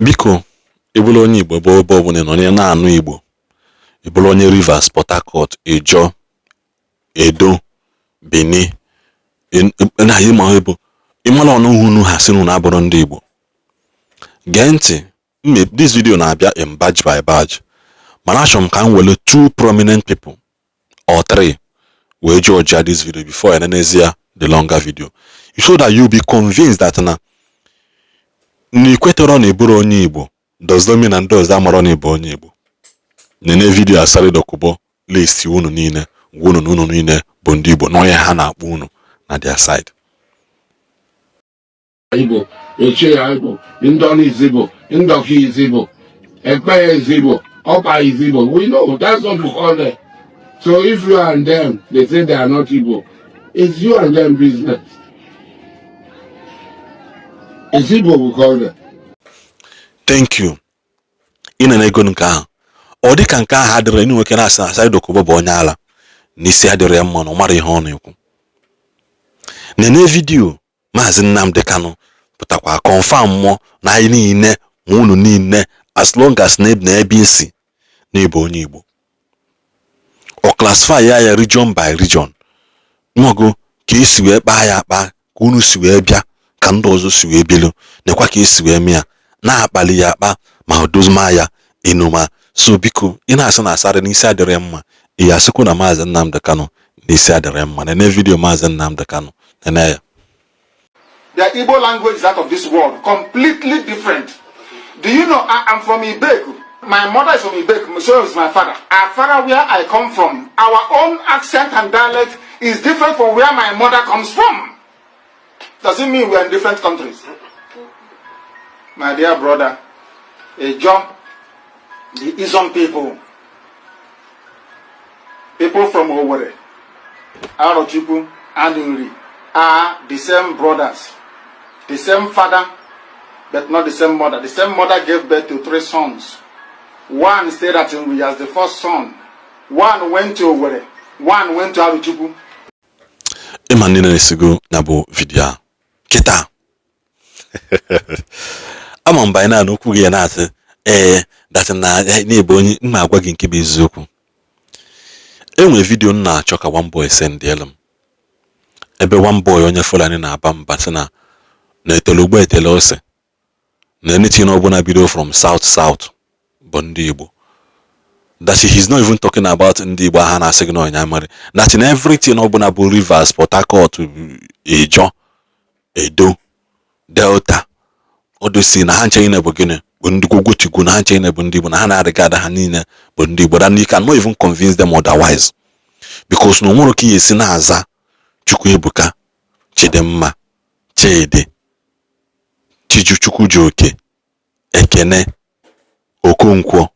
Biko, ị bụrụ onye Igbo, ebe ebe ọbụla ị nọ na-anụ Igbo, ị bụrụ onye Rivers, Port Harcourt, Ijaw, Edo, Benin, na ịma ebo ịmara ọnụ unu ha sị na abụrụ ndị Igbo, gee ntị. This video na-abịa in batch by batch, mana achọrọ m ka m were two prominent people or three wee judge this video before enenezie the longer video, so that you be convinced that na ikwetọrọ na ịbụrụ onye Igbo does not mean na ndị ọzọ amarọ na ịbụ onye Igbo. Nene video Asari Dokubo list unu niile, gwa unu na unu niile bụ ndị Igbo na onye ha na-akpọ unu na their side. Igbo, Echea Igbo, Ndoni is Igbo, Ndoki is Igbo, Ekpe is Igbo, Opa is Igbo. We know that's what we call them. So if you and them, they say they are not Igbo, it's you and them business. It's Igbo we call them. Thank you. Ị na ego nke ahụ, ọ dị ka nke ahụ adịrị ndị nwoke na-asị na Asari Dokubo bụ onye ala na isi adịrị ya mma, na ọ mara ihe ọ na-ekwu. Nene video Maazị Nnamdi Kanu pụtakwa confirm mmụọ na anyị niile ma unu niile, as long as na ebe isi na ịbụ onye Igbo. Ọ classify ya ya region by region, nwago ka esi wee kpaa ya akpa, ka unu si wee bịa, ka ndị ọzọ si wee bilu, nekwa ka esi wee mee ya, na-akpali ya akpa ma dozima ya enuma. So biko, ị na-asị na Asari n'isi adịrị mma, ị ya asịkwa na Maazị Nnamdi Kanu n'isi adịrị mma. Nene video Maazị Nnamdi Kanu, nene ya. Their Igbo language is out of this world, completely different. Do you know I am from Ibeku? My mother is from Ibeku, so is my father. Afara, where I come from, our own accent and dialect is different from where my mother comes from. Does it mean we are in different countries? My dear brother, Ijaw, the Izon people, people from Owerri, Arochukwu, and Nri are the same brothers, the same father, but not the same mother. The same mother gave birth to three sons. One stayed at Nri as the first son. One went to Owerri. One went to Arochukwu. Ịma ndị na-esigo ya bụ video a kịta, ama mba anyị na okwu gị ya na-asị ee that na na-ebe onye mma agwa gị nke bụ eziokwu. Enwe video m na-achọ ka one boy sendielu m, ebe one boy onye Fulani na-aba mba, sị na na etele ugbo etele ose, na anything ọbụla bido from south south bụ ndị Igbo, that he's not even talking about ndị Igbo ha na-asị gị na ọnya mere, that in everything ọbụla bụ Rivers, Port Harcourt, Ijaw, Edo, Delta, odosi na ha nche niile bụ gịnị, bụ ndị gwogwotigwu, na ha nche niile bụ ndị Igbo, na ha na-adịghị ada, ha niile bụ ndị Igbo, that you cannot even convince them otherwise, because na onwere ka ya esi na-aza Chukwuebuka, Chidimma, Chidi, Chukwujioke, Ekene, Okonkwo,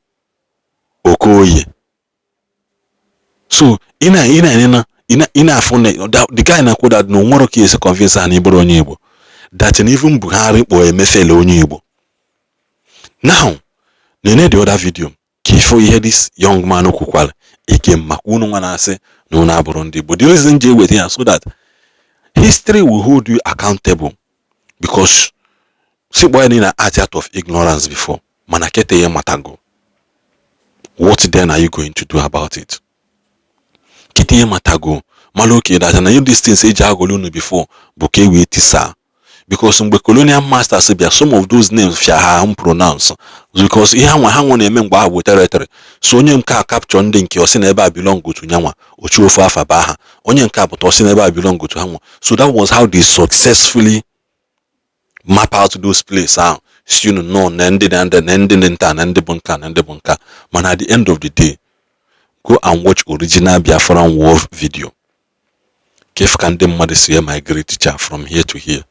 Okoye. So ị na ị na ị na-afụ na the guy na-ekwu that na onwere ka esi convince ha na ịbụrụ onye Igbo, that na even Buhari kpọọ Emefiele onye Igbo. Now nene the other video ka ifo ihe this young man kwukwara again maka unu nwa na-asị na unu abụrụ ndị Igbo. The reason ji eweta ya, so that history will hold you accountable, because si kpọọ ya na act out of ignorance before, mana kete ya matago, what then are you going to do about it? Kete ya matago, mara oke that na these things eji aghọrọ unu before bụ ka e wee tisaa, because mgbe colonial masters bịa, some of those names fia ha pronounce, because ihe ha nwa ha nwa na-eme mgbe ahụ bụ territory. So onye nke a capture ndị nke osi na ebe a belong to nyanwa ochi ofu afa baa ha, onye nke a pụta osi na ebe a belong to ha nwa. So that was how they successfully map out those places ahụ, si unu nọ na ndị na ndị na ndị dị nta na ndị bụ nka na ndị bụ nka. Mana at the end of the day, go and watch original Biafran war video ka ka ndị mmadụ si migrate cha from here to here.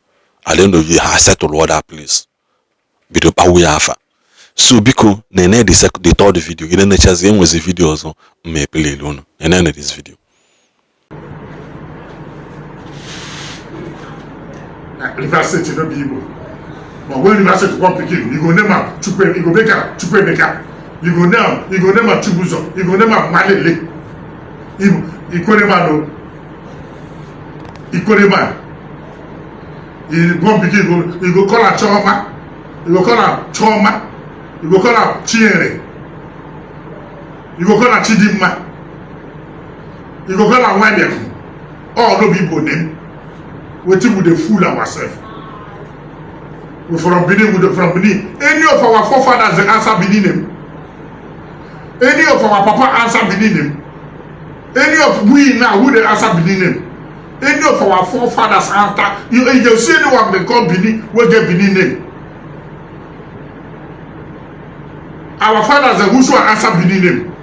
At the end of the day, ha settle other place, bido kpawu ya afa. So biko, nene the second, the third video. Ị na-enechazi, enwezi video ọzọ mma epelele unu. Nene this video. Rivers State no be Igbo. But when Rivers State come pikin, you go name am Chukwu, you go make am Chukwuemeka. You go name am, you go name am Chibuzo, you go name am Malele. Igbo, Ikwere man o. Ikwere man. You born pikin, you go call am Chioma. You go call am Chioma. You go call am Chinyere. You go call am Chidimma. You go call am Nwaneku. All no be Igbo name. Wetin we dey fool ourselves? We from Benin, we dey from Benin. Any of our forefathers dey answer Benin name? Any of our papa answer Benin name? Any of we now who dey answer Benin name? Any of our forefathers answer? You see anyone dey call Benin wey get Benin name? Our fathers dey which one answer Benin name?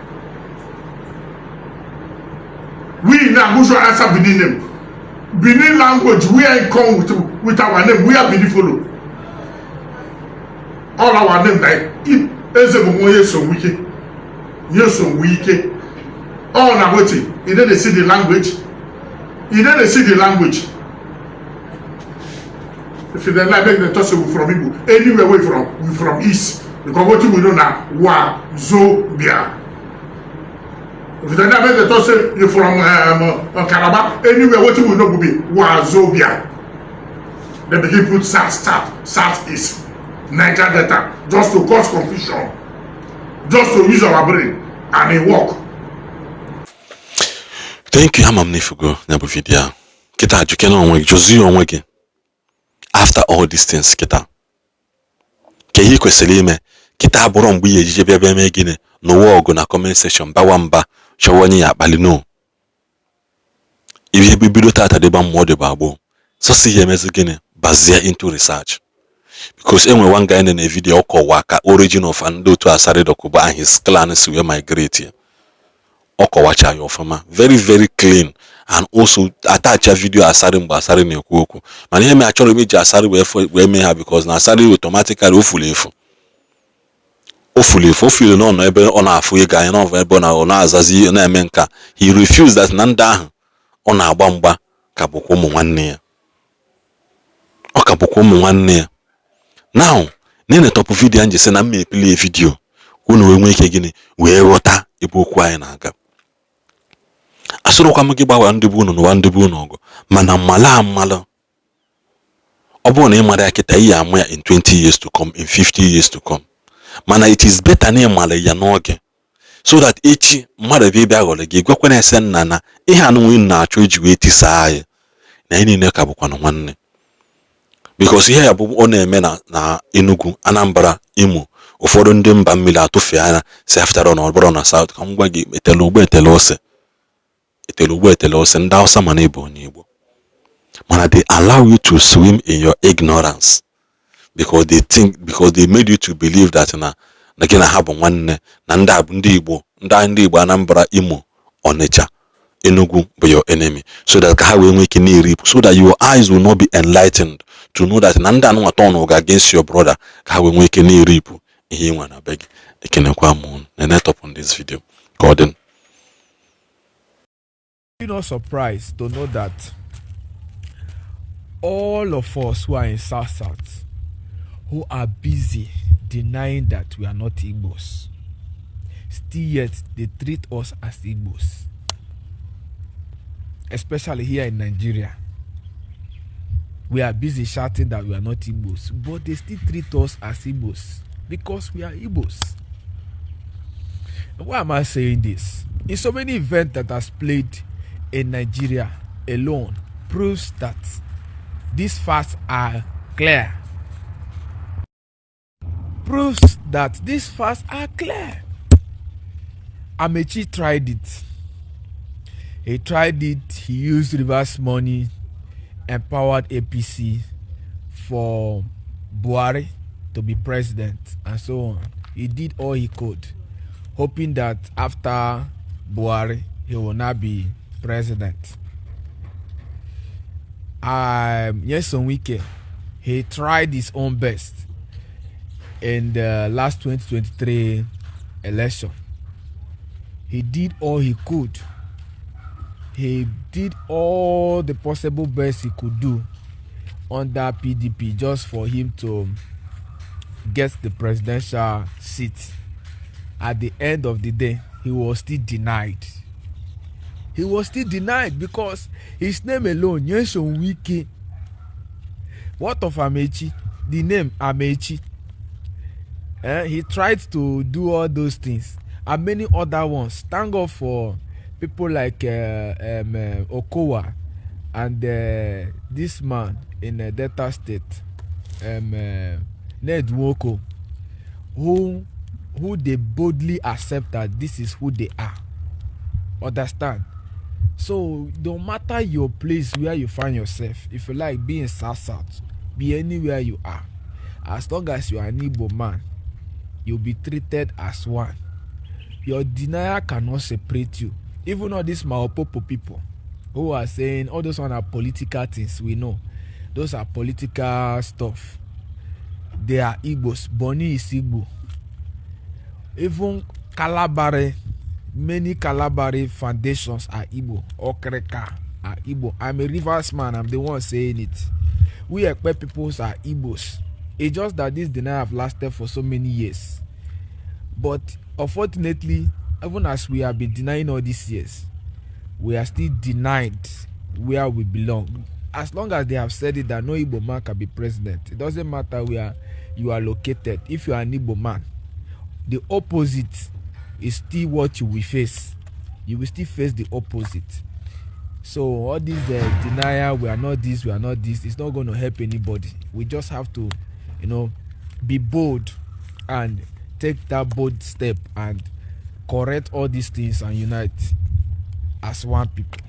We now which one answer Benin name? Benin language where e come with our name, where Benin follow? All our name like Eze bụ nwa Nyesom Wike. Nyesom Wike. All na wetin? You no dey see the language? You no dey see the language? If you dey like, make dem talk say we from Igbo. Anywhere we from, we from East. Because wetin we know na Wa, Zo, Bia. If you dey like, make dem talk say you from Calabar. Anywhere wetin we know go be Wazobia. Dem begin put South, South, South East, Niger Delta, just to cause confusion, just to use our brain, and e work. Thank you. Ama m na ifugo ya bụ video a kịta. Jukene onwe gị, jụzie onwe gị, after all these things kịta, ka ihe ị kwesịrị ime kịta abụrụ mgbe ihe ejije bịa bịa mee gịnị n'ụwa ọgụ na comment section, bawa mba, chọwa onye ya akpali. No ihe bido tata dịba mmụọ dịba agboo sọsọ ihe emezi gịnị, bazie into research, because enwe one guy na video ọ kọwa ka origin of ndị otu Asari Dokubo and his clan si wee migrate ya. Ọ kọwacha ya ọfụma, very very clean, and also attach video Asari mgbe Asari na-ekwu okwu. Mana ihe mere achọrọ m iji Asari wee mee ha, because na Asari automatically o furu efu, o furu efu, o furu na ọ nọ ebe ọ na-afụ ego anya na ebe ọ na-azazi na-eme nka. He refused that na ndị ahụ ọ na-agba mgba ka bụkwa ụmụ nwanne ya, ọ ka bụkwa ụmụ nwanne ya. Now na top video anyị sị na m e-play video ka unu wee nwee ike gịnị wee ghọta ebe okwu anyị na-aga. Asịrịkwa m gị gbawa ndị bụ unu n'ụwa, ndị bụ unu ọgụ, mana mmalụ amalụ ọ bụrụ na ị mara ya kịta, iyi ama ya in 20 years to come, in 50 years to come. Mana it is better na ịmara ya n'oge, so that echi mmadụ bịa bịa ghọrọ gị, gwakwana ese nna na ihe anụnwa unu na-achọ iji wee tisaa anyị na anyị niile ka bụkwanụ nwanne, because ihe ya bụ ọ na-eme na Enugu, Anambra, Imo, ụfọdụ ndị mba mmiri atụfee anya si after all na ọ bụrụ na South. Ka m gwa gị, etele ugbo etele ose, etele ugbo etele ose. Ndị Hausa mana ịbụ onye Igbo, mana they allow you to swim in your ignorance because they think, because they made you to believe that na gị na ha bụ nwanne, na ndị a bụ ndị Igbo, ndị Igbo Anambra, Imo, Onitsha, Enugu bụ your enemy, so that ka ha wee nwee ike na-eripụ, so that your eyes will not be enlightened to know that na ndị anụnwa turn against your brother, ka ha wee nwee ike na-eripụ ihe ị nwe na be gị. Ekenekwa m unu na netọpụ this video ka ọ dị. You not surprised to know that all of us who are in South South, who are busy denying that we are not Igbos, still yet they treat us as Igbos, especially here in Nigeria. We are busy shouting that we are not Igbos, but they still treat us as Igbos because we are Igbos. Why am I saying this? In so many events that has played in Nigeria alone proves that these facts are clear. Proves that these facts are clear. Amechi tried it. He tried it. He used reverse money, empowered APC for Buhari to be president, and so on. He did all he could, hoping that after Buhari, he will not be president. Nyesom Wike, he tried his own best in the last 2023 election. He did all he could. He did all the possible best he could do under PDP just for him to get the presidential seat. At the end of the day, he was still denied. He was still denied because his name alone, Nyesom Wike. What of Amechi? The name Amechi. He tried to do all those things and many other ones. Thank God for people like Okowa and this man in Delta State, Ned Nwoko, who they boldly accept that this is who they are. Understand? So no matter your place where you find yourself, if you like be in South South, be anywhere you are, as long as you are an Igbo man, you'll be treated as one. Your denial cannot separate you. Even all these Maopopo people who are saying all those one are political things, we know. Those are political stuff. They are Igbos. Bonny is Igbo. Even Kalabari, many Kalabari foundations are Igbo. Okreka are Igbo. I'm a Rivers man. I'm the one saying it. We Ekpe peoples are Igbos. It's just that this denial have lasted for so many years. But unfortunately, even as we have been denying all these years, we are still denied where we belong. As long as they have said it that no Igbo man can be president, it doesn't matter where you are located. If you are an Igbo man, the opposite is still what you will face. You will still face the opposite. So all this denial, we are not this, we are not this, it's not going to help anybody. We just have to be bold and take that bold step and correct all these things and unite as one people.